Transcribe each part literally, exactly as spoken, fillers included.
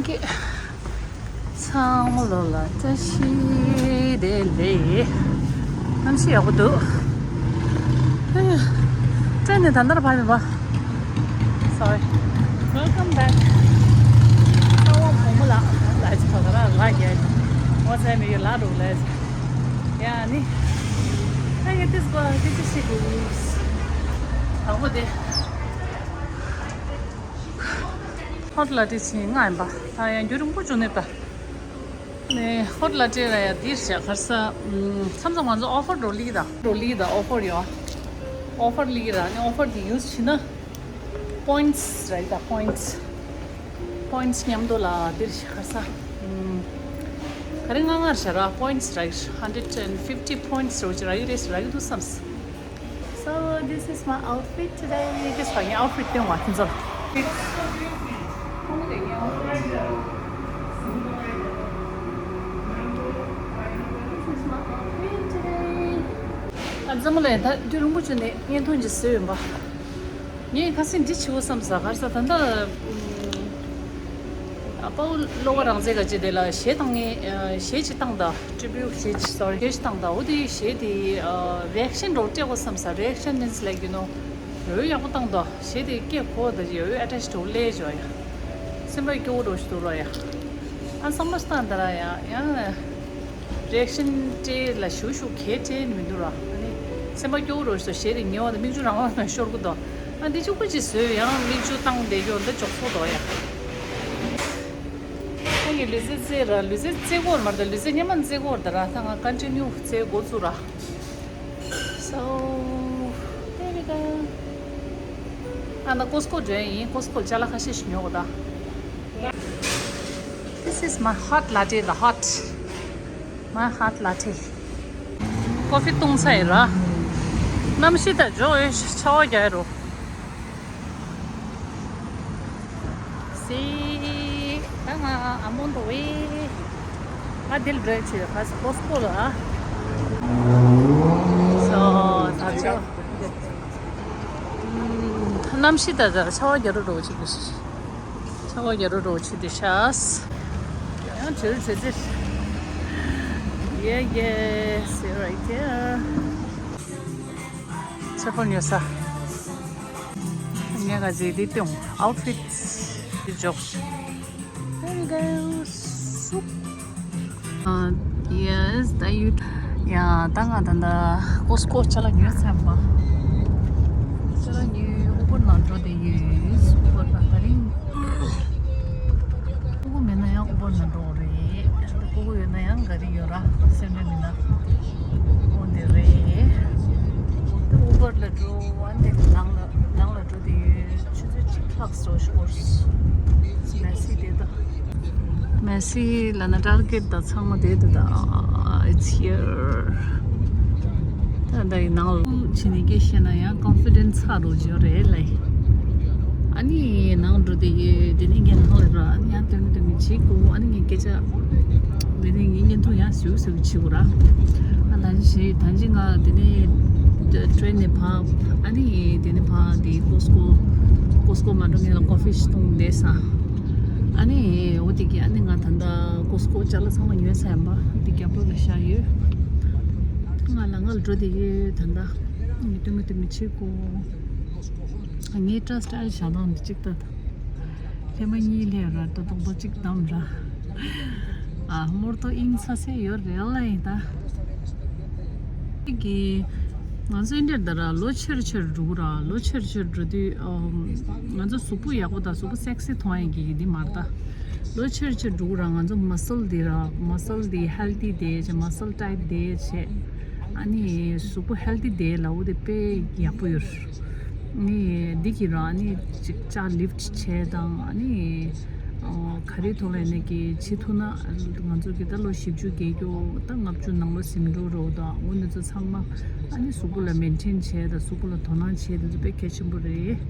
ཚང་མ་ལོ་ལ་བཀྲ་ཤིས་བདེ་ལེགས། གནམ་གཤིས་ཡག་པོ་འདུག་ཊེན་ནས་ད་ལྟར་བར་མེད་པ། Sorry. Welcome back. ཚང་མ་བུ་མོ་ལགས་ལ་ཅི་ཐོག་ར་ལ་རྒྱལ། ངོ་ཚ་མི་ཡོད་ལ་འགྲོ་ལ་ཡ་ནི། ཨ་ཡ་ཏིས་པ་ཏི་ཅི་ཤི་གུ། དང་པོ་དེ། ཧོཊ་ལ་ཊེ་ཆེན་ལྔ་ཡིན་པ། ད་ཡང་རྒྱུན་རིང་པོ་བྱུང་ནས་པ། ནས་ཧོཊ་ལ་ཊེ་ར་ཡ་འདིར་བཞག་གར་ས། མཚམས་མཚམས་ང་ཚོ་ཨོ་ཕར་འགྲོ་ལི་དང་འགྲོ་ལི་དང་ཨོ་ཕར་ཡོད། ཨོ་ཕར་ལི་ར་ནི་ཨོ་ཕར་འདི་ཡུ་སི་བྱེད་ན། པོ་ཡིན་ཊི་ར་ཡི་དང་པོ་ཡིན་ཊི། པོ་ཡིན་ཊི་མཉམ་དུ་ལ་འདིར་བཞག་གར་ས། ག་རེ་ང་ངར་བཞག་ར་པོ་ཡིན་ཊི་ར་ཡི། Hundred and fifty points རོ་ཅི་ར་ཡི་རེས་ར་ཡི་དུ་བསམས། So this is my outfit today. This is my outfit. Don't want to. This is my outfit today. ཨ་ཙམ་ལས་ད་དུས་རིང་པོ་བྱུང་ནས་བརྙན་ཐུང་ཅིག་བཟོས་ཡོད་པ། ངས་ཁ་སང་འདི་བྱེད་དགོས་བསམ་ས་གར་ས་ད་ལྟ། ཨ་ཕོ་བོ་བློ་དགའ་རང་བཙན་ག་ཅིག་དེ་ལ་གཞས་བཏང་ངས་གཞས་ཅིག་བཏང་ད། ཊི་བི་ཡུ་ཊི་ཞེས་སོ་རི་ཞེས་བཏང་དང་འོ་དེ་གཞས་དེ་རི་ཨེག་ཤན་འདྲ་བོ་སྤྲད་དགོས་བསམ་ས། རི་ཨེག་ཤན་མིན་སི་ལའིག་ཡུ་ནོ། ཡོད་ཡག་པོ་བཏང་དང་གཞས་དེ་སྐད་གོ་དང་ཡོད་ཨེ་ཊེཆ་འདྲ་བོ་སླེབས་བྱུང་ཡ། སེམས་པ་སྐྱོ་བོ་འདྲ་བོ་ཞིག་འདུག་ར་ཡ། ཨ་བསམ་བློ་བཏང་ད་ར་ཡ་ཡང་རི་ཨེག་ཤན་སྤྲད་ལ་ཞུ་ཞུ་གས་སྤྲད་མི་འདུག་ར། ཨ་ནི་སེམས་པ་སྐྱོ་བོ་འདྲ་བོ་ཞིག་གཞས་དེ་ཉན་བ་དང་མིག་ཆུ་རང་རང་ནང་ཤོར་གི་འདུག་ཨ་འདི་ཆུ་ཁུ་ཅིག་བཟོས་ཡང་མིག་ཆུ་བཏང་བསྡད་ཡོད་འདི་ཅོག་ཚོ་འདུག་ཡ། ཁོང་གིས་ལུས་རྩལ་རྩེད་ར་ལུས་རྩལ་རྩེད་སྐོར་མ་རེད། ལུས་རྩལ་སྙན་མ་རྩེད་སྐོར་ད་ར་ད་ང་ཀོན་ཊི་ནིའུ་རྩེད་འགོ་བཙུགས་ར། So there we go. ཨ་ན་ཀོ་སི་ཀོ་འགྲོ་ཡིན། ཀོ་སི་ཀོ་ལ་ཅ་ལག་ཁ་ཤས་ཤིག་ཉོ་དགོས་ད། This is my hot latte, the hot. My hot latte. ཀོ་ཕི་བཏུང་ཚར་ཡིན་ར། གནམ་གཤིས་ད་འཇོག་ཡོད་ཆར་པ་རྒྱག་ཡོད་རོ། See, ད་ང་I'm on the way. ང་འདིར་འགྲོ་ཆེད་ཕ་སི་ཀོ་སི་ཀོ་ལ། So ད་ཆ། གནམ་གཤིས་ད་ཆར་པ་རྒྱག་རོ་འགྲོ་ཆེད་དུ། ཆར་པ་རྒྱག་རོ་འགྲོ་ཆེད་དུ་ཤག་ཡང་བྲེལ་བྲེལ་ཟེར། Yeah, yes, right there. ཆར་པ་ཉོ་ས། ངས་ག་ཟེ་དེ་སྟོན་ཨའུ་ཊི་ཕིཊ་དེ་འཇོག There we go. Soup. Uh, yes, ད་ཡུལ། ཡ་ད་ང་ད་ད་ཀོ་སི་ཀོ་ཅ་ལག་ཉོས་ཚར་བ། ཅ་ལག་ཉོས་ཨུ་བར་ནང་འགྲོ་དེ་ཡོད། ཨུ་བར་ད་ད་རིང་ཕྲུ་གུ་མེད་ན་ཡང་ཨུ་བར་ནང་འགྲོ་རེད། ཕྲུ་གུ་ཡོད་ན་ཡང་ག་རེ་ཡོད་ར་སེམས་ཁྲལ་མེད་ན་འོ་དེ་རེད། ཨུ་བར་ལ་འགྲོ་བ་འདི་ནང་ལ་ནང་ལ་འགྲོ་དེ་ཡོད། ཆུ་ཚོད་གཅིག་ལྷག་སོ་ཤོར། མེ་སི་དེ་ད། མེ་སི་ལ་ན་ཊར་གེཊ་ད་ཚང་མ་དེ་དུ་ད། It's here. ད་ད་ཡི་ནང་ལ་ཕྱིན་ནས་སྐད་བཤད་ན་ཡང་ཀོན་ཕི་ཌེན་སི་ཚ་རུ་འཇོག་རེད་ལེ། ཨ་ནི་ནང་འགྲོ་དེ་ཡོད། དེ་ནས་ངས་ནང་ལ་འགྲོ། ཨ་ནི་ཡང་སྟོན་གི་སྟོན་གི་བྱེད་དགོས། ཨ་ནི་ངས་སྐད་ཆ་དེ་ནས་ངས་བརྙན་ཐུང་ཡང་ཟིག་ཟིག་བྱེད་དགོས་ར། ཨ་ད་ཅི་བྱེད་ད་ཅི་ང་དེ་ནས་ཊེན་ནས་ཕར། ཨ་ནི་དེ་ནས་ཕར་དེ་ཀོ་སི་ཀོ། ཀོ་སི་ཀོ་མ་འགྲོ་ངས་ལ་ཀོ་ཕི་ཞིག་འཐུང་བསྡད་ས། ཨ་ནི་འོ་དེ་གི་ཨ་ནི་ང་ད་ལྟ་ཀོ་སི་ཀོ་ཅ་ལག་ཚང་མ་ཉོས་ཚར་ཡིན་པ། འདི་རྒྱབ་ལོགས་ལ་བཞག་ཡོད། ང་ལ་ང་ལ་འགྲོ་དེ་ཡོད་ད་ལྟ། ངས་སྟོན་གི་སྟོན་གི་བྱེད་དགོས། ངའི་ཊེག་སི་ཊའིལ་བཞག་སྟངས་འདི་གཅིག་ལྟ་ད། ལྷན་མ་གཉིས་ལྷན་ར་ཏོ་ཏོག་ཏོ་གཅིག་བསྡམས་ར། ཨ་མོར་ཏོ་ཨིང་ཚ་སེ་ཡོད་རེད་ལ་ཡིན་ད། གི། ང་ཚོ་འདིར་ད་ར་ལོ་ཆེར་ཆེར་འགྲོ་གི་ར། ལོ་ཆེར་ཆེར་འགྲོ་དུས་ཨམ། ང་ཚོ་གཟུགས་པོ་ཡག་པོ་དང་གཟུགས་པོ་སེག་སི་མཐོང་ཡ་གི་འདི་མ་རེད་ད། ལོ་ཆེར་ཆེར་འགྲོ་གི་ར། ང་ཚོ་མ་སལ་འདི་ར་མ་སལ་འདི་ཧེལ་ཐི་དེ་བྱས། མ་སལ་ཊའིཊ་དེ་བྱས། ཨ་ནི་གཟུགས་པོ་ཧེལ་ཐི་དེ་ལ་འོ་དེ་དཔེ་ཡག་པོ་ཡོད། ནི་འདི་གི་ར་ནི་ཅིག་ཅག་ལིཕ་ཊི་བྱས་དང་ཨ་ནི། ཨོ། ག་རེ་ཐོག་ལ་ནས་ཀྱི་བྱེད་ཐུབ་ན་ང་ཚོ་གི་ད་ལོ་བཞི་བཅུ་བརྒལ་རྒྱུ་ད་ལྔ་བཅུ་ནང་ལོ་ཟིན་འགྲོ་རོགས་དང་འོ་འདི་ཚོ་ཚང་མ་ཨ་ནི་གཟུགས་པོ་ལ་མེན་ཊེན་བྱས་དང་གཟུགས་པོ་ལ་དོ་སྣང་བྱས་དེ་ཚོ་དཔེ་གལ་ཆེན་པོ་རེད།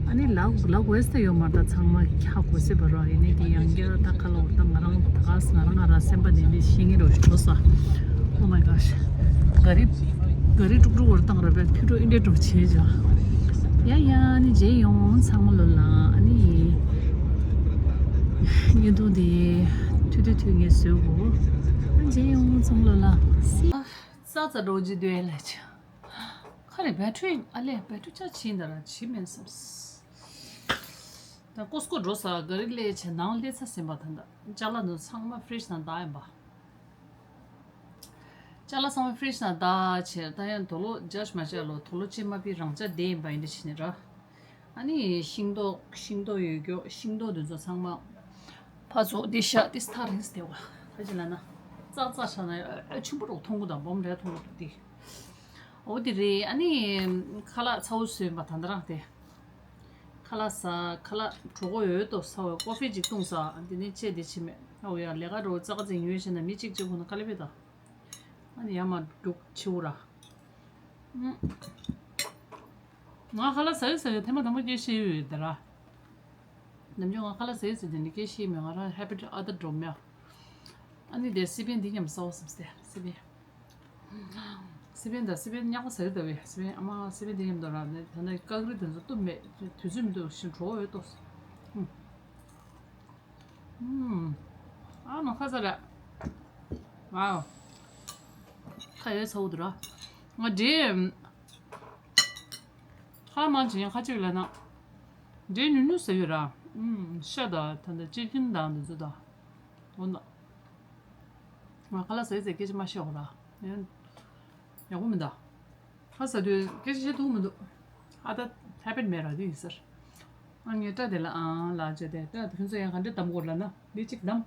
ཨ་ནི་ལག་ལག་ཝེ་སི་ཊི་ཡོད་མ་རེད་ད། ཚང་མ་འཁྱག་དགོས་སྲིད་པ་རོགས། ཡིན་ནའི་དེ་ཡང་བསྐྱར་ད་ཁ་ལོ་ད་ང་རང་ད་ག་ས་ང་རང་ང་རང་སེམས་པ་ནས་ནི་ཤེས་ངེས་རོགས་ཞིག་འགྲོ་ས། Oh my gosh. ག་རི་ག་རི་དཀྲུག་དཀྲུག་བར་བཏང་ར་བས་ཕི་འགྲོ་ཨིན་འདྲེ་འགྲོ་བྱེད་ཅག་ཡ་ཡ་ནི་རྗེས་ཡོང་ཚང་མ་ལོ་ལ་ཨ་ནི། བརྙན་ཐུང་འདི་ཐུང་ཐུང་ཐུང་ངས་བཟོས་གོ། ཨ་མཇལ་ཡོང་ཚང་ལོ་ལ། ཙག་ཙག་འགྲོ་རྒྱུ་འདུག་ལ་ཆ། ཁ་རེ་བེ་ཊི་རི་ཨ་ལས་བེ་ཊི་རི་ཆ་ཕྱིན་ད་ར་ཕྱིན་མེད་བསམ། ད་ཀོ་སི་ཀོ་འགྲོ་ས་ག་རི་སླེབས་བྱས་ནང་སླེབས་ཚར་ཟིན་པ་ད་ད་ཅ་ལག་འདི་ཚང་མ་ཕི་རིཇ་ནང་བཏང་ཡིན་པ། ཅ་ལག་ཚང་མ་ཕི་རིཇ་ནང་བཏང་བྱས་ད་ཡང་དུག་ལོག་རྒྱག་མ་བྱས་ལོ་དུག་ལོག་ཅིག་མ་ཕི་རང་ཅག་བསྡད་ཡིན་པ་ཡིན་འདི་བྱས་ནས་ར། ཨ་ནི་ཤིང་ཏོག་ཤིང་ཏོག་ཡོད་རྒྱུ་ཤིང་ཏོག་འདི་ཚོ་ཚང་མ་ཕར་ཚུར་འདི་བཞག་འདི་ཐག་རིང་སེ་བསྡད་པ། ད་ཅི་ལབ་ན་ཙག་ཙག་བཞག་ན་ཨ་ཆུང་པོ་རོགས་མཐོང་གི་དང་སྦོམ་རེ་མཐོང་གི་འདུག་འདི། འོ་འདི་རེད། ཨ་ནི་ཁ་ལག་ཚ་བོ་བཟོས་ཡིན་པ་ད་ལྟ་རང་དེ། ཁ་ལག་ཟ། ཁ་ལག་གྲོད་ཁོག་ཡོད་དོ་ཟ་བའི་ཀོ་ཕི་ཅིག་བཏུང་ཟ། འདི་ནས་ཆེ་འདི་ཆེ་མེད། ཨོ་ཡ་ལས་ཀ་རོ་ཙག་ཙིག་ཉོས་བྱས་ན་མི་གཅིག་གཅིག་ཁོ་ན་དཀའ་ལས་པས་ད། ཨ་ནི་ཡར་མར་རྒྱུག་ཆེ་བོ་ར། ཨུམ། ང་ཁ་ལག་ཟ་ཡི་ཟ་ཡི་ཐེངས་མ་དང་པོ་སྐད་ཤེས་ཡོད་ད་ར། ནམ་རྒྱུན་ང་ཁ་ལག་ཟ་ཡི་ཟ་དེ་ནི་སྐད་ཤེས་མེད། ང་རང་ཧེ་བི་ཊི་ཨ་དར་འགྲོ་མེད། ཨ་ནི་དེ་སི་པན་འདི་མཉམ་ཟ་བ་བསམ་སྟེ་སི་པན། སི་པན་དང་སི་པན་ཉག་པ་ཟེར་ལྟ་བུའི་སི་པན་ཨ་མ་སི་པན་འདི་མཉམ་དུ་ར་ནི་ད་ནི་ཀ་ཀི་རི་དེ་ཚོ་གཏུབ་མེད། དུས་ཚོད་མི་འདུག་ཤིང་གྲོགས་ཡོད་ཏོ། ཨུམ། ཨ་མ་ཁ་ས་ར། ཝའོ། ཁ་ཡོད་ཚ་བོ་འདུག་ར། ང་འདྲེ། ཁ་མང་ཆེ་ཡང་ཁ་ཅིག་ལ་ན། འདྲེ་ཉུང་ཉུང་ཟེར་ཡོད་ར། ཨུམ་ཤ་ད་ད་ད་ཅི་ཀིན་དང་འདི་ཚོ་ད། འོ་ན། ང་ཁ་ལག་ཟས་ཟས་སྐད་ཆ་མ་བཤད་འོ་ར། ཡང་། ཡག་པོ་མི་འདུག་ཁ་ཟ་དུས་སྐད་ཆ་བཤད་ཐུབ་མི་འདུག་ཨ་ད་ཧེ་བི་ཊི་མེད་ར་དེ་ཡིན་ཟེར། ཨ་ངས་སྐྲ་དེ་ལ་ཨང་ལ་བྱས་ཏེ་སྐྲ་དེ་ཕུན་ཚོགས་ཡང་ག་འདྲ་གདམ་དགོས་ལབ་ན་འདི་གཅིག་གདམ།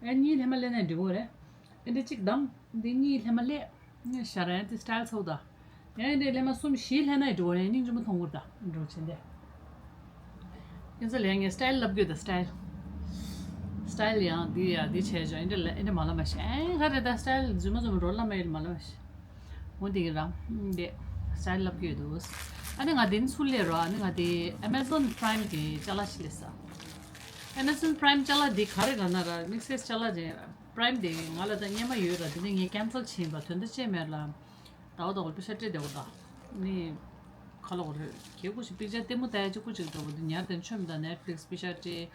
ཨེ་གཉིས་ལྷན་མ་ལེན་ན་འགྲིག་གོ་རེད། ཨེ་འདི་གཅིག་གདམ། འདི་གཉིས་ལྷན་མ་ལེན། ངས་ཤ་ར་ཡང་དེ་སི་ཊལ་ཚོགས་ད། ཡང་འདི་ལྷན་མ་གསུམ་བཞི་ལྷན་ན་འགྲིག་གོ་རེད། སྙིང་རྗེ་མོ་མཐོང་གོ་ད་འགྲོ་ཆེན་དེ། ཁྱེད་ཚོ་ལས་ངས་སི་ཊལ་ལབ་དགོས་ད་སི་ཊལ། སི་ཊལ་ཡང་འདི་ཡ་འདི་བྱས་ཅོ་ཨེ་འདྲ་ལ་ཨེ་འདྲ་མ་ལབ་མ་ཤེས། ཨེ་ག་རེ་ད་སི་ཊལ་རྫུན་མ་རྫུན་མ་འགྲོ་ལབ་མ་ཡོད་མ་ལབ་མ་ཤེས། འོ་འདི་གི་རང་འདི་སི་ཊལ་ལབ་དགོས་འདུག་ཨ་ནི་ང་འདི་ནི་ཚུར་སླེབས་རོགས། ཨ་ནི་ང་འདི་Amazon Prime་གི་ཅ་ལག་ཞིག་སླེབས་ས། Amazon Prime་ཅ་ལག་འདི་ག་རེ་ལབ་ན་ར་དམིགས་བསལ་ཅ་ལག་ཅན་ར་Prime་འདི་ང་ལ་ད་སྔན་མ་ཡོད་ར། འདི་ནི་ངས་ཀེན་སེལ་བྱིན་པ་དོན་དག་ཅན་མེད་ལ། ཟླ་བ་ཟླ་བ་པེ་ཤ་སྤྲད་བསྡད་པ་དང་། ནི། ཁ་ལོ་རེ་གལ་ཁུ་ཞིག་པིག་ཅར་ལྟད་མོ་ལྟ་ཡ་གཅིག་པུ་གཅིག་འགྲོ་བ་འདི་ཉར་དེ་ཆོམ་དང་Netflix་པེ་ཤ་སྤྲད།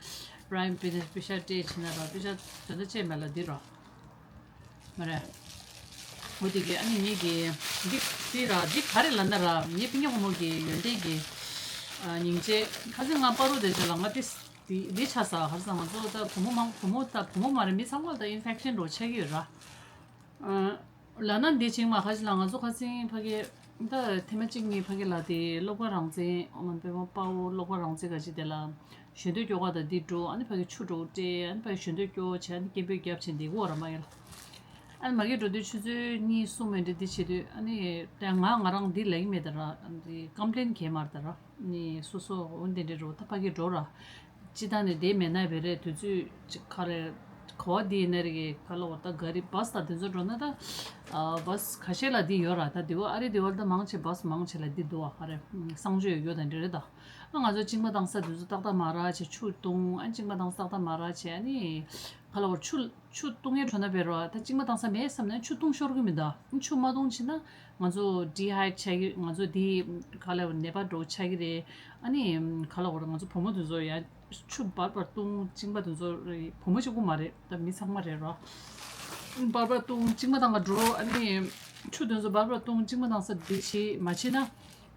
Prime་པེ་ཤ་སྤྲད་བྱེད་ན་ར་པེ་ཤ་དོན་དག་ཅན་མེད་ལ་འདི་ར། མ་རེད། འོ་དེ་གི་ཨ་ནི་ངེད་ཀྱི་འདི་འདི་ར་འདི་ག་རེ་ལབ་ན་ར་ངའི་པིན་ཀ་ཕོ་མོ་གི་ཡོན་ཏན་གྱི་ཨ་སྙིང་རྗེ་ཁ་སང་ང་པ་རུ་དེ་ཚོ་ལ་ང་ཏི་འདི་འདི་ཆ་ས་ཧར་ས་ང་ཚོ་ད་བུ་མོ་མང་བུ་མོ་ད་བུ་མོ་མ་རེད་མི་ཚང་མ་ད་ཨིན་ཕེག་ཤན་འགྲོ་ཆགས་ཀྱི་ཡོད་ར། ཨ། ལབ་ན་འདི་ཅིག་མ་ཁ་ཅིག་ལ་ང་ཚོ་ཁ་སང་ཕ་གི་ད་ཐེངས་མ་གཅིག་གཉིས་ཕ་གི་ལ་དེ་གློག་པ་རང་བཙན་ཨོ་མ་པེ་མ་དཔའ་བོ་གློག་པ་རང་བཙན་ག་ཅིག་དེ་ལ་ཞལ་འདོན་སྐྱོར་ག་ད་འདི་འགྲོ་ཨ་ནི་ཕ་གི་ཆུ་འགྲོ་སྤྲད་ཨ་ནི་ཕ་གི་ཞལ་འདོན་སྐྱོར་བྱས་ཨ་ནི་སྐད་འབོད་རྒྱབ་བྱས་འདི་གོ་ར་མ་ཡིན་ལ། ཨ་ནི་མ་གི་འགྲོ་དུས་ཆུ་ཚོད་གཉིས་གསུམ་མེད་འདྲ་འདི་བྱེད་དུས་ཨ་ནི་ད་ང་ང་རང་འདི་ལབ་ཀྱི་མེད་ད་ར་འདི་ཀམ་པི་ལེན་གས་མར་ད་ར་ནི་སོ་སོ་འོ་འདི་འདྲ་འགྲོ་ད་ཕ་གི་འགྲོ་ར། སྤྱི་བཏང་ནས་བསྡད་མེད་ན་བེ་རེ་དུས་ཚོད་ཅིག་ག་རེ་ག་བ་འདི་ཡིན་ན་རེ་གི་ག་ལ་བར་ད་ག་རི་བཱས་དང་དེ་ཚོ་འགྲོ་ན་ད་ཨ་བཱས་ཁ་ཤས་ལ་འདི་ཡོད་ར། ད་དེ་བ་ཨ་རི་དེ་བ་ད་མང་ཆེ་བཱས་མང་ཆེ་ལ་འདི་འདུག་ཨ་ག་རེ་གསང་སྤྱོད་ཡོད་དང་འདྲ་རེད་ད། ཨ་ང་ཚོ་གཅིན་པ་བཏང་ས་དེ་ཚོ་ཏག་ཏག་མ་རག་ཆེ་ཆུ་བཏུང་ཨ་གཅིན་པ་བཏང་ས་ཏག་ཏག་མ་རག་ཆེ་ཨ་ནི་ག་ལ་བར་ཆུ་ཆུ་བཏུང་ཡས་འགྲོ་ན་བེ་རོ་ད་གཅིན་པ་བཏང་ས་མེད་བསམ་ན་ཆུ་བཏུང་ཤོར་གི་མི་འདུག་ཆུ་མ་བཏུང་ཆེ་ན། ང་ཚོ་ཌི་ཧའི་ཆགས་ཀྱི་ང་ཚོ་འདི་ག་ལ་ནད་པ་འགྲོ་ཆགས་ཀྱི་རེད། ཨ་ནི་ག་ལ་བར་ང་ཚོ་བུ་མོ་དེ་ཚོ་ཡང་ཆུ་འབར་འབར་བཏུང་གཅིན་པ་དེ་ཚོ་རེད། བུ་མོ་གཅིག་པུ་མ་རེད་ད་མི་ཚང་མ་རེད་རོ། འབར་འབར་བཏུང་གཅིན་པ་དང་ག་འགྲོ་ཨ་ནི་ཆུ་དེ་ཚོ་འབར་འབར་བཏུང་གཅིན་པ་དང་ས་འདི་བྱེད་མ་བྱེད་ན་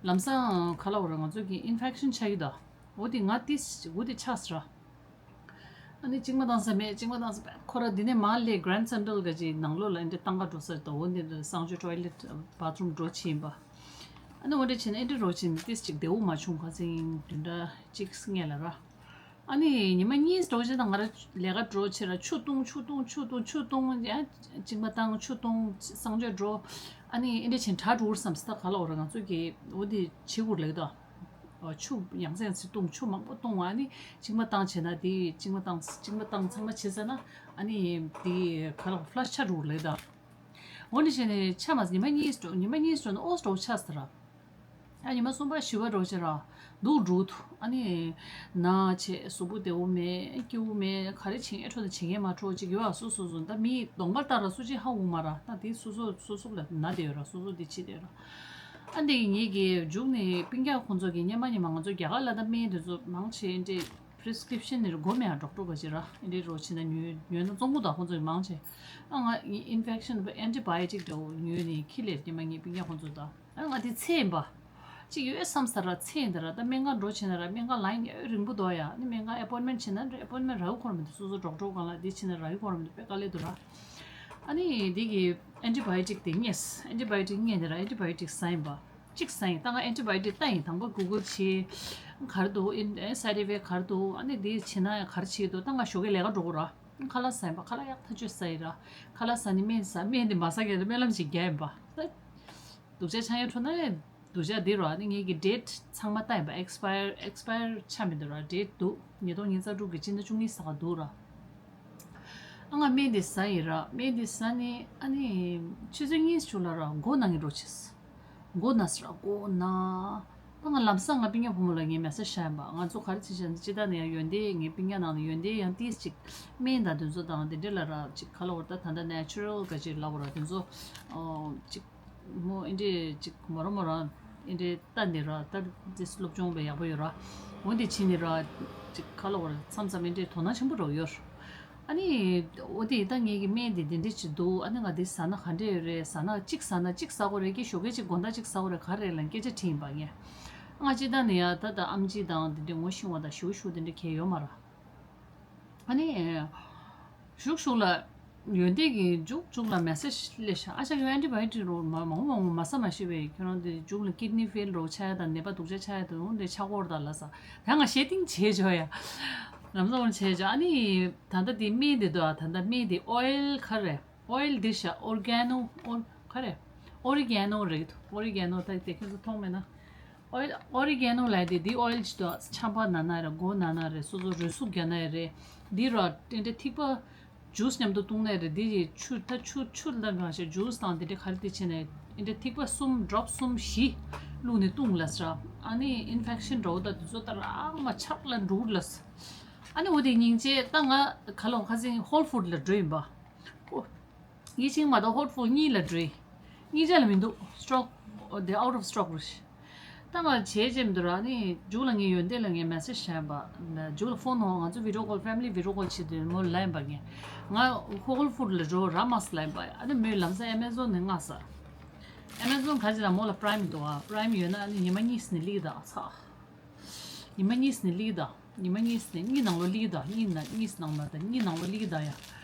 ལམ་སང་ག་ལ་བར་ང་ཚོ་གི་ཨིན་ཕེག་ཤན་ཆགས་ཀྱི་ད། འོ་དེ་ང་ཏིས་འོ་དེ་ཆགས་སི་ར། ཨ་ནི་གཅིན་པ་བཏང་ས་མེད་གཅིན་པ་བཏང་ས་མེད་ཁོ་ར་འདི་ནས་མར་སླེབས་Grand Central་ག་ཅིག་ནང་ལོགས་ལ་འདི་འདྲ་བཏང་ག་འགྲོ་ས་རེད་ད། འོ་འདི་འདྲ་གསང་སྤྱོད་ཊོའི་ལེཊ་བཱ་ཐི་རུམ་འགྲོ་ཕྱིན་པ། ཨ་ནི་འོ་འདྲ་བྱས་ན་འདི་འདྲ་རོ་ཕྱིན་ཏིས་ཅིག་བདེ་བོ་མ་བྱུང་ཁ་སང་བདུན་ཕྲག་གཅིག་སྔས་ལ་ར། ཨ་ནི་ཉི་མ་གཉིས་འགྲོ་ཕྱིན་ད་ང་ར་ལས་ཀ་འགྲོ་ཕྱིན་ར་ཆུ་བཏུང་ཆུ་བཏུང་ཆུ་བཏུང་ཆུ་བཏུང་ཡ་གཅིན་པ་བཏང་ཆུ་བཏུང་གསང་སྤྱོད་འགྲོ། ཨ་ནི་འདི་འདྲ་བྱས་ན་དྲག་འགྲོ་བསམ་སི་ད་ག་ལ་འོ་ར་ང་ཚོ་གི་འོ་འདི་བྱེད་དགོས་ལེགས་ད། ཆུ་ཡང་སེ་ཡང་སེ་བཏུང་ཆུ་མང་པོ་བཏུང་བ་ནི་གཅིན་པ་བཏང་བྱས་ན་དེ་གཅིན་པ་བཏང་གཅིན་པ་བཏང་ཚང་མ་བྱས་ཚར་ན་ཨ་ནི་དེ་ག་ལ་ཕ་ལ་ཤ་འགྲོ་ལེ་ད། འོ་ནི་བྱས་ནས་ཆ་མ་ཉི་མ་གཉིས་འགྲོ་ཉི་མ་གཉིས་འགྲོ་ན་ཨོ་འགྲོ་ཆགས་ཟེར་ར། ཨ་ཉི་མ་གསུམ་པ་བཞི་པ་འགྲོ་ཆེ་ར་འདུག་འགྲོ་ཐུ་ཨ་ནི་ན་ཆེ་གཟུགས་པོ་བདེ་བོ་མེད་སྐྱིད་པོ་མེད་ག་རེ་བྱེད་ཨེ་འཕྲོ་དང་བྱེད་མཁན་མ་འཕྲོ་ཅིག་ཡོད་ཨ་སོ་སོ་སོ་ད་མི་གདོང་པ་ལྟར་ར་སུ་ཅིག་ཧ་འོང་མ་ར་ད་དེ་སོ་སོ་སོ་སོ་ལ་ན་དེ་ཡོད་ར་སོ་སོ་དེ་བྱེད་དེ་ཡོད་ར། ཨ་འདི་ངེད་ཀྱི་མཇུག་ནས་སྤུན་ཀྱག་ཁོང་ཚོ་གི་སྙན་མ་སྙན་མ་ང་ཚོ་རྒྱ་གར་ལ་ད་སྨན་དེ་ཚོ་མང་ཆེ་འདྲེ་ པི་རི་སི་ཀི་རིབ་ཤན་ནི་ར་སྒོ་མེད་ཡང་ཌོག་ཊར་ག་ཅི་ར་ཨེ་འདྲའི་རོ་ཕྱིན་ན་ཉོས་ཉོས་ན་བཙོང་གི་འདུག་ཁོང་ཚོ་ཡི་མང་ཆེ། ཨ་ང་ཨིན་ཕེག་ཤན་ཨན་ཊི་བྷའི་ཡོ་ཊིག་འདྲ་བོ་ཉོས་ནི་ཁྱི་ལས་སྐྱེས་མ་ངའི་སྤུན་ཀྱག་ཁོང་ཚོ་དང་། ཨ་ང་དེ་ཚེ་ཡིན་པ། གཅིག་ཡོད་བསམ་ས་ར་ཚེ་ཡིན་ད་ར། ད་སྨན་ཁང་འགྲོ་ཕྱིན་ན་ར་སྨན་ཁང་ལ་ཡིན་ཡ་རིང་པོ་འདུག་ཡ། ནི་སྨན་ཁང་ཨེ་པོན་མེན་ཊི་ཕྱིན་ན་ཨེ་པོན་མེན་ཊི་རག་གི་ཁོ་ར་མི་འདུག་སོ་སོ་ཌོག་ཊར་སྒང་ལ་དེ་ཕྱིན་ན་རག་གི་ཁོ་ར་མི་འདུག་དཔེ་དཀའ་ལས་འདུག་ར། ཨ་ནི་དེ་གི་ཨན་ཊི་བྷའི་ཡོ་ཊིག་དེ་ངས་ཨན་ཊི་བྷའི་ཡོ་ཊིག་ངས་ནི་ར་ཨན་ཊི་བྷའི་ཡོ་ཊིག་ཟ་ཡིན་པ། གཅིག་ཟ་ཡིན། ད་ང་ཨན་ཊི་བྷའི་ཡོ་ཊིག་ལྟ་ཡིན། དང་པོ་གུ་གལ་བྱས། ག་རེ་འདུག་ཨིན་སའེ་ཌི་ཨེ་ཕེག་ག་རེ་འདུག་ཨ་ནི་དེ་བྱེད་ན་ཡང་ག་རེ་བྱེད་འདུག་ད་ང་ཞོགས་ཀས་ལས་ཀ་འགྲོ་དགོས་ར། ཁ་ལག་ཟ་ཡིན་པ། ཁ་ལག་ཡག་ཐག་ཆོད་ཟ་ཡིན་ར། ཁ་ལག་ཟ་ནི་སྨན་ཟ། སྨན་དེ་མ་ཟ་མཁན་དེ་སྨོན་ལམ་ཞིག་རྒྱག་ཡིན་པ། ད་སྡུག་ཅག་ཆང་ཡང་འཕྲོ་ན་སྡུག་ཅག་འདི་ར། ཨ་ནི་ངེད་ཀྱི་ཌེ་ཊི་ཚང་མ་ལྟ་ཡིན་པ། ཨེག་སི་པ་ཡར་ཨེག་སི་པ་ཡར་ཆགས་མི་འདུག་ར། ཌེ་ཊི་འདུག་ཉིས་སྟོང་ཉི་ཤུ་རྩ་དྲུག་གི་སྤྱི་ཟླ་བཅུ་གཉིས་ཚེས་པ་འདུག་ར། ཨ་ང་སྨན་དེ་ཟ་ཡིན་ར། སྨན་དེ་ཟ་ནི་ཨ་ནི་ཆུ་ཚོད་གཉིས་ཤིག་ལ་ར་མགོ་ན་མཁན་འདྲ་བྱས། མགོ་ན་ཟེར་ར་མགོ་ན། ད་ང་ལམ་སང་ང་སྤུན་ཀྱག་བུ་མོ་ལ་ངས་མེ་སེ་ཇི་བཞག་ཡིན་པ། ང་ཚོ་ག་རེ་བྱེད་བཞག་ན་སྤྱིར་བཏང་ནས་ཡང་ཡོན་ཏན་ངའི་སྤུན་ཀྱག་ནང་ནས་ཡོན་ཏན་ཡང་ཏིས་ཅིག་སྨན་དང་དེ་ཚོ་དང་དེ་འདྲ་ལ་ར་ཅིག་ག་ལ་བར་ད་ད་ལྟ་ནེ་ཅུ་རལ་ག་ཅིག་ལབ་དགོས་ར། དེ་ཚོ་ཨོ་ཅིག་མོ་ཨེ་འདྲས་ཅིག་མོ་རང་མོ་རང་ཨེ་འདྲས་ལྟ་ནི་ར། ད་དེ་སློབ་སྦྱོང་བས་ཡག་པོ་ཡོད་ར། འོ་དེ་བྱེད་ནི་ར་ཅིག་ག་ལ་བར་མཚམས་མཚམས་ཨེ་འདྲས་དོ་སྣང་ཆེན་པོ་འགྲོ་ཡོད། ཨ་ནི་འོ་དེ་ད་ངེད་ཀྱི་སྨན་དེ་དེ་འདྲས་ཅིག་འདུག་ཨ་ནི་ང་དེ་ཟ་ན་ག་འདྲས་ཡོད་རེད། ཟ་ན་གཅིག་ཟ་ན་གཅིག་ཟ་དགོས་རེད། ཀྱི་ཞོགས་ཀས་ཅིག་དགོང་དག་གཅིག་ཟ་དགོས་རེད། ག་རེ་རེད་ལབ་སྐད་ཆ་དྲིས་ཡིན་པ་ངས། ང་སྤྱིར་བཏང་ནས་ཡ་ད་ད་ཨེམ་ཆི་དང་དེ་འདྲས་ངོ་ཤེས་པ་དང་ཞུ་ཞུ་དེ་འདྲས་གལ་ཡོད་མ་ར། ཨ་ནི། ཞུགས་ཞུགས་ལ། ཡོན་ཏན་གྱི་མཇུག་མཇུག་ལ་མེ་སེ་ཇི་སླེབས་ཤག་ཨ་ཅག་གི་ཨན་ཊི་བྷའི་ཡོ་ཊིག་རོ་མ་མང་པོ་མང་པོ་མ་ཟ་མ་ཤེས་པས། ཁྱོད་རང་དེ་མཇུག་ལ་ཀིཌ་ནི་ཕེལ་རོ་ཆགས་ཡ་དང་ནད་པ་སྡུག་ཅག་ཆགས་ཡ་དང་འོ་འདྲས་ཆགས་ཀྱི་ཡོད་རེད་ད་ལབ་ས། ད་ང་ཤེས་ཏིང་བྱས་ཆོག་ཡ། ལམ་སང་འོ་བྱས་ཆོག་ཨ་ནི། ད་ལྟ་དེ་སྨན་དེ་འདུག་ཨ་ད་ལྟ་སྨན་དེ་ཨོ་ཡལ་ག་རེ། ཨོ་ཡལ་འདི་ཤ་ཨོར་གེ་ནོ་ཨོ་ག་རེ། ཨོ་རི་གེ་ནོ་རེད། ཨོ་རི་གེ་ནོ་ད་དེ་ཁྱོད་ཚོ་མཐོང་མེད་ན། ཨོ་ཡལ་ཨོ་རི་གེ་ནོ་ལབ་དེ་འདི་ཨོ་ཡལ་ཅིག་ཏུ་ཆམ་པ་ན་ན་རེད། མགོ་ན་ན་རེད། སོ་སོ་རུས་ཟུག་རྒྱག་ན་རེད། འདི་ར་དེ་འདྲ་ཐིགས་པ་ཇུས་མཉམ་དུ་བཏུང་ན་རེད། འདི་ཡི་ཆུ་ད་ཆུ་ཆུ་ལ་གང་ཞིག་ཇུས་དང་དེ་འདྲ་ག་རེ་དེ་བྱས་ནས་དེ་འདྲ་ཐིགས་པ་གསུམ་ཌོབ་གསུམ་བཞི་བླུགས་ནས་བཏུང་ལབ་ས། ཨ་ནི་ཨིན་ཕེག་ཤན་འདྲ་བོ་ད་དེ་ཚོ་ད་རང་མ་ཆག་ལ་འགྲོ་ལབ་ས། ཨ་ནི་འོ་དེ་སྙིང་རྗེ་ད་ང་ག་ལོ་ཁ་སང་ཧོལ་ཕུཌ་ལ་འགྲོ་ཡིན་པ། ཨོ། ཡིད་ཆེས་མ་གཏོགས་ཧོལ་ཕུཌ་གཉིས་ལ་འགྲོ་ཡི། གཉིས་ཆ་ལ་མི་འདུག་སི་ཊོག་དེ་out of stock རེད། ད་ང་བྱས་རྗེས་མི་འདུག་ར། ནི་མཇུག་ལ་ངས་ཡོན་ཏན་ལ་ངས་མེ་སེ་ཇི་བྱས་པ། མཇུག་ལ་ཕོན་ཧོ་ང་ཚོ་བི་ཌི་ཡོ་ཀོལ་ཕེ་མི་ལི་བི་ཌི་ཡོ་ཀོལ་བྱེད་དུས་མོ་ལ་ཡིན་པ་ངས། ང་ཧོལ་ཕུཌ་ལ་འགྲོ་ར་མ་སི་ལ་ཡིན་པ། ཨ་ནི་མོས་ལམ་སང་ཨེ་མེ་ཛོན་ནས་མངགས་ས། ཨེ་མེ་ཛོན་ག་ཅི་ལ་མོ་ལ་པ་རའིམ་འདུག་ཨ། པ་རའིམ་ཡོད་ན་ཨ་ནི་ཉི་མ་གཉིས་ནས་སླེབས་ད་ཨ་ཚ། ཉི་མ་གཉིས་ནས་སླེབས་ད། ཉི་མ་གཉིས་ནས་གཉིས་ནང་ལོ་སླེབས་ད། གཉིས་ན་གཉིས་ནང་ན་ད་གཉིས་ནང་ལོ་སླེབས་ད་ཡ།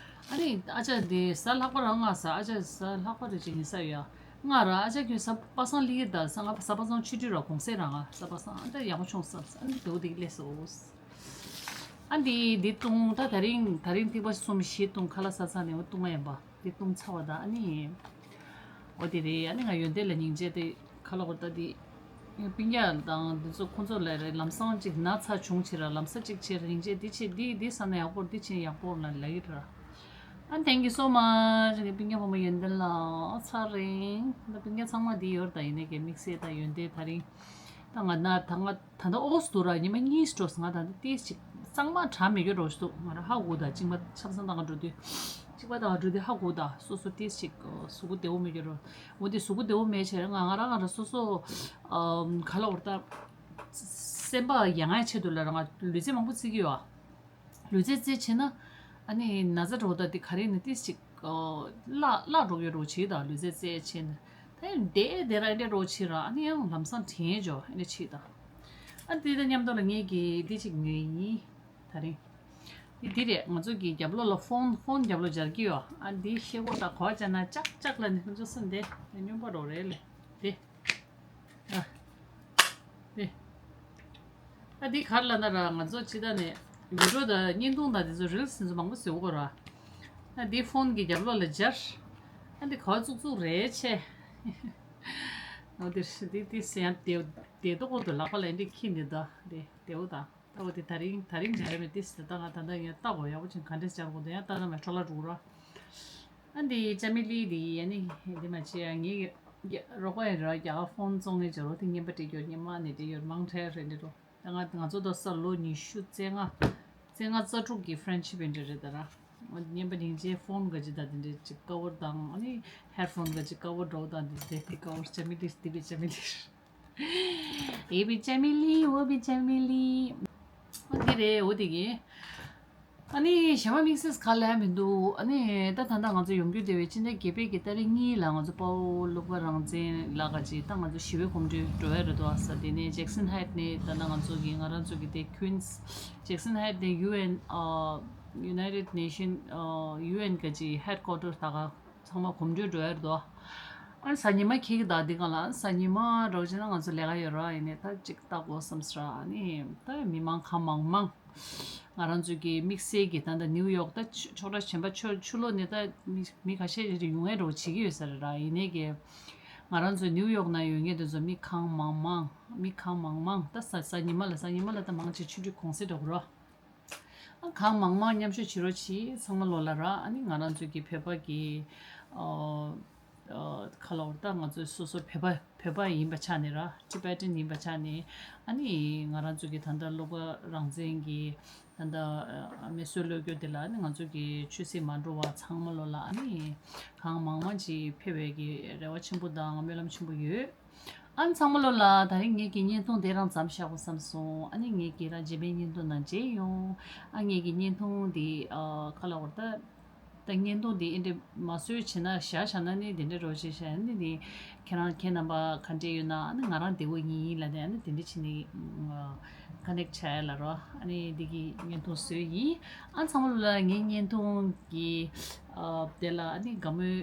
ཨ་ནི་ཨ་ཅག་དེ་གཟའ་ལྷག་པ་རང་མངགས་ས། ཨ་ཅག་གཟའ་ལྷག་པ་རེ་ཅིག་ཡིན་ས་ཡ། མངགས་ར་ཨ་ཅག་ཁྱོད་གཟའ་པ་སངས་སླེབས་ད་ས། ང་གཟའ་པ་སངས་ཆུ་ཊི་ར་གུང་སེང་ར་ང་གཟའ་པ་སངས་ཨ་ད་ཡག་པོ་བྱུང་བསམ་ས། ཨ་ནི་དེ་བོ་དེ་གི་སླེབས་སོ། ཨ་འདི་འདི་བཏུང་ད་ད་རིང་ད་རིང་ཐིགས་པ་གསུམ་བཞི་བཏུང་། ཁ་ལག་ཟ་ཚར་ནས་འོ་བཏུང་ང་ཡིན་པ། དེ་བཏུང་ཚར་བ་ད་ཨ་ནི། འོ་དེ་རེད། ཨ་ནི་ང་ཡོན་ཏན་ལ་སྙིང་རྗེ་དེ་ཁ་ལོ་བར་ད་དེ། སྤུན་ཀྱག་དང་དེ་ཚོ་ཁོང་ཚོ་ལ་རེད། ལམ་སང་ཅིག་ན་ཚ་བྱུང་ཕྱིར་ར་ལམ་སང་ཅིག་བྱེད་ར་སྙིང་རྗེ་དེ་བྱེད་དེ་དེ་ས་ན་ཡག་པོ་དེ་བྱེད་ཡག་པོ་ལ་ལ་ཡིད་ར། ཨ་thank you so much ངའི་སྤུན་ཀྱག་བུ་མོ་ཡོན་ཏན་ལ་ཚ་རིང་ད་སྤུན་ཀྱག་ཚང་མ་དེ་ཡོད་ར། ད་ཡིན་ནའི་གི་དམིགས་བསལ་ད་ཡོན་ཏན་ད་རིང་ད་ང་ན་ད་ང་། ད་ལྟ་ཨོ་སི་དུ་ར་ཉི་མ་གཉིས་འགྲོ་སོང་། ང་ད་ལྟ་ཏིས་ཅིག་གཙང་མ་དྲག་མེད་རྒྱུ་འགྲོ་ཞིག་འདུག་ང་ར་ཧ་གོ་ད་གཅིག་མ་ཆབ་གསང་དང་འགྲོ་དུས་གཅིག་པ་དང་འགྲོ་དུས་ཧ་གོ་ད་སོ་སོ་ཏིས་ཅིག་གཟུགས་པོ་བདེ་བོ་མེད་རྒྱུ་རོ། འོ་དེ་གཟུགས་པོ་བདེ་བོ་མེད་བྱས་ང་ང་ར་ང་ར་སོ་སོ་ག་ལ་འོར་ད་སེམས་པ་ཡ་ང་ཡ་ཆེད་དུ་ལ་ར་ང་ལུས་རྩལ་མང་པོ་རྩེ་གི་ཡོད་ཨ། ལུས་རྩལ་རྩེ་བྱས་ན་ཨ་ནི་ན་ཚ་འགྲོ་ད་དེ་ག་རེ་ནི་ཏིས་ཅིག་བརླག་བརླག་འགྲོ་གི་ཡོད་རོ་བྱས་ད་ལུས་རྩལ་རྩེ་བྱས་ན། ད་ཡང་བསྡད་བསྡད་ར་འདྲ་རོ་ཕྱིར་ར་ཨ་ནི་ཡང་ལམ་སང་དྲན་འཇོག་ཨ་ནི་ཕྱིར་དང་། ཨ་དེ་དང་མཉམ་དུ་ལ་ངས་ཀྱི་འདི་ཅིག་ཉོས་ཡིན། ད་རིང་། འདི་འདི་རེད། ང་ཚོ་གི་རྒྱབ་ལོགས་ལ་ཕོན་ཕོན་རྒྱབ་ལོགས་སྦྱར་གྱི་ཡོད། ཨ་འདི་ཤེལ་སྒོ་དང་གོ་བ་བྱས་ན་ཅག་ཅག་ལ་ནི་ང་ཚོ་སུ་འདི་སྨྱོན་པ་རོ་རེད་ལེ། འདི། ཨ། འདི། ཨ་འདི་གར་ལ་ན་ར་ང་ཚོ་ཅི་ད་ནས་བི་ཌིའོ་དང་བརྙན་ཐུང་དང་འདི་ཚོ་རིལ་སི་འདི་ཚོ་མང་པོ་བཟོ་གོ་ར། ཨ་འདི་ཕོན་གྱི་རྒྱབ་ལོགས་ལ་སྦྱར། ཨ་འདི་ག་བ་བཙུགས་བཙུགས་རེད་ཆེ། འོ་འདི་འདི་འདི་སེ་ཡང་དེ་དེ་ཏོག་ཏོ་ལག་པ་ལ་འདི་ཁྱི་འདི་ད་འདི་དེའུ་དང་ད་འོ་འདི་ད་རིང་ད་རིང་སྦྱར་མེད་འདི་སེ་ད་ང་ད་ད་ཡང་ལྟ་གོ་ཡག་པོ་ཅིག་ག་འདྲས་སྦྱར་དགོས་འདུག་ཡང་ལྟ་ན་མ་འཕྲོ་བརླག་འགྲོ་གི་ར། ཨ་འདི་ཅ་མི་ལི་འདི་ཡ་ནི་འདི་མ་བྱེད་ཡ་ངའི་རོགས་པ་ཡི་ར་རྒྱ་གར་ཕོན་བཙོང་ངེ་བྱེད་རོགས་དེ་རྔན་པ་སྤྲད་རྒྱུ་རྔན་མ་ནི་སྤྲད་ཡོད་མང་ཁྲལ་རེད་འདི་རོ། ད་ང་ང་ཚོ་ད་ས་ལོ་ཉི་ཤུ་རྩ་ལྔ་རྩ་ལྔ་རྩ་དྲུག་གི་ཕྲེན་ཤིབ་ཡིན་འདྲ་རེད་ད་ར། རྔན་པ་སྙིང་རྗེ་ཕོན་ག་ཅི་ད་དེ་འདྲའི་ཅིག་ཀ་བར་དང་ཨ་ནི་ཧེཌ་ཕོན་ག་ཅི་ཀ་བར་འདྲ་བོ་དང་དེ་དེ་དེ་ཀ་བར་ཅ་མི་ལི་དེ་བི་ཅ་མི་ལི། ཨེ་བི་ཅ་མི་ལི་འོ་བི་ཅ་མི་ལི། འདི་རེད། འོ་དེ་གི། ཨ་ནི་གཞན་མ་དམིགས་བསལ་ག་ལ་ཡང་མི་འདུག་ཨ་ནི་ད་ད་ལྟ་ང་ཚོ་ཡོང་རྒྱུ་དེ་བས་ཕྱི་ཟླ་བརྒྱད་པའི་གི་ཏ་རིག་གཉིས་ལ་ང་ཚོ་དཔའ་བོ་བློ་དགའ་རང་བཙན་ལགས་ཀྱི་ད་ང་ཚོ་ཞི་བའི་གོམ་བགྲོད་འགྲོ་ཡ་རེད་འདུག་ཨ་ས་དེ་ནས་ཇེག་སན་ཧའེཊ་ནས་ད་ལྟ་ང་ཚོ་གི་ང་རང་ཚོ་གི་དེ་ཀུན་སི་ཇེག་སན་ཧའེཊ་ནས་ཡུ་ཨེན་ཨ་United Nation ཨ་ཡུ་ཨེན་ག་ཅི་ཧེཌ་ཀོ་ཊར་ད་ག་ཚང་མ་གོམ་བགྲོད་འགྲོ་ཡ་རེད་འདུག་ཨ་ནི་གཟའ་ཉི་མ་འཁེལ་གི་ད་འདི་ག་ལ་གཟའ་ཉི་མ་འདྲ་བོ་བྱས་ན་ང་ཚོ་ལས་ཀ་ཡོད་ར། ཡིན་ནའི་ད་ཅིག་ལྟ་དགོས་བསམ་སྲ། ཨ་ནི་ད་མི་མང་གང་མང་མང་། ང་རང་ཚོ་གི་དམིགས་བསལ་གྱི་ད་ལྟ་ནིའུ་ཡོག་ད་ཕྱོགས་ཕྱོགས་སྒྲ་གཞན་པ་ཕྱོགས་ཕྱོགས་ལོགས་ནས་ད་མི་མི་ཁ་ཤས་རེ་རེ་ཡོང་ཡས་འགྲོ་བྱེད་ཀྱི་ཡོད་ས་རེད་ར། ཡིན་ནའི་གི་ང་རང་ཚོ་ནིའུ་ཡོག་ན་ཡོད་མཁན་དེ་ཚོ་མི་གང་མང་མང་མི་གང་མང་མང་ད་གཟའ་གཟའ་ཉི་མ་ལ་གཟའ་ཉི་མ་ལ་ད་མང་ཆེ་ཆུ་འགྲུལ་གུང་སེང་འགྲོ་གི་ར། ཨ་གང་མང་མང་མཉམ་ཞུགས་བྱེད་རོགས་གྱིས་ཚང་མ་ལོ་ལ་ར། ཨ་ནི་ང་རང་ཚོ་གི་བོད་པ་གི་ཨོ་ཨོ་ཁ་ལོ་ད་ང་ཚོ་སོ་སོ་བོད་པ་བོད་པ་ཡིན་པ་ཆ་ནས་ར། ཊི་བེ་ཊན་ཡིན་པ་ཆ་ནས། ཨ་ནི་ང་རང་ཚོ་གི་ད་ལྟ་བློ་དགའ་རང་བཙན་གྱི་ད་ལྟ་ཨ་མེ་གསོད་གློད་སྐྱོ་དེ་ལ་ཨ་ནི་ང་ཚོ་གི་ཆོས་སྲིད་མ་འགྲོ་བ་ཚང་མ་ལོ་ལ་ཨ་ནི་གང་མང་མང་ཅིག་ཕེབས་པའི་གི་རེ་བ་ཆེན་པོ་དང་སྨོན་ལམ་ཆེན་པོ་ཡོད། ཨ་ཚང་མ་ལོ་ལ་ད་རིང་ངེད་ཀྱི་བརྙན་ཐུང་དེ་རང་མཚམས་བཞག་དགོས་བསམ་སོང་། ཨ་ནི་ངེད་ཀྱི་རང་རྗེས་མའི་བརྙན་ཐུང་ནང་མཇལ་ཡོང་། ཨ་ངེད་ཀྱི་བརྙན་ཐུང་འདི་ཨ་ཁ་ལ་བར་ད་ད་བརྙན་ཐུང་འདི་ཨེ་འདྲ་མ་བཟོས་བྱས་ན་བཞག་བཞག་ན་ནི་དེ་འདྲ་རོ་བྱས་བཞག་ནི་ནི་ཁྱེད་རང་ཁྱེད་རྣམ་པ་ག་འདྲས་ཡོད་ན་ཨ་ནི་ང་རང་བདེ་བོ་ཡིན་ལ་ནི་ཨ་ནི་དེ་འདྲ་བྱས་ནི་ཁ་ནེག་བྱ་ཡ་ལ་རོ། ཨ་ནི་འདི་གི་བརྙན་ཐུང་བཟོས་ཡིན། ཨ་ཚང་མ་ལོ་ལ་ངའི་བརྙན་ཐུང་གི་ཨ་དེ་ལ་ཨ་ནི་དགའ་མོས་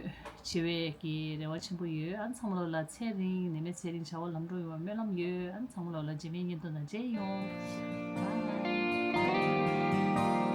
ཆེ་བའི་གི་རེ་བ་ཆེན་པོ་ཡོད། ཨ་ཚང་མ་ལོ་ལ་ཚེ་རིང་ནད་མེད་ཚེ་རིང་བྱ་བ་ལམ་འགྲོ་ཡོང་བའི་སྨོན་ལམ་ཡོད། ཨ་ཚང་མ་ལོ་ལ་རྗེས་མའི་བརྙན་ཐུང་ནང་མཇལ་ཡོང་། Bye.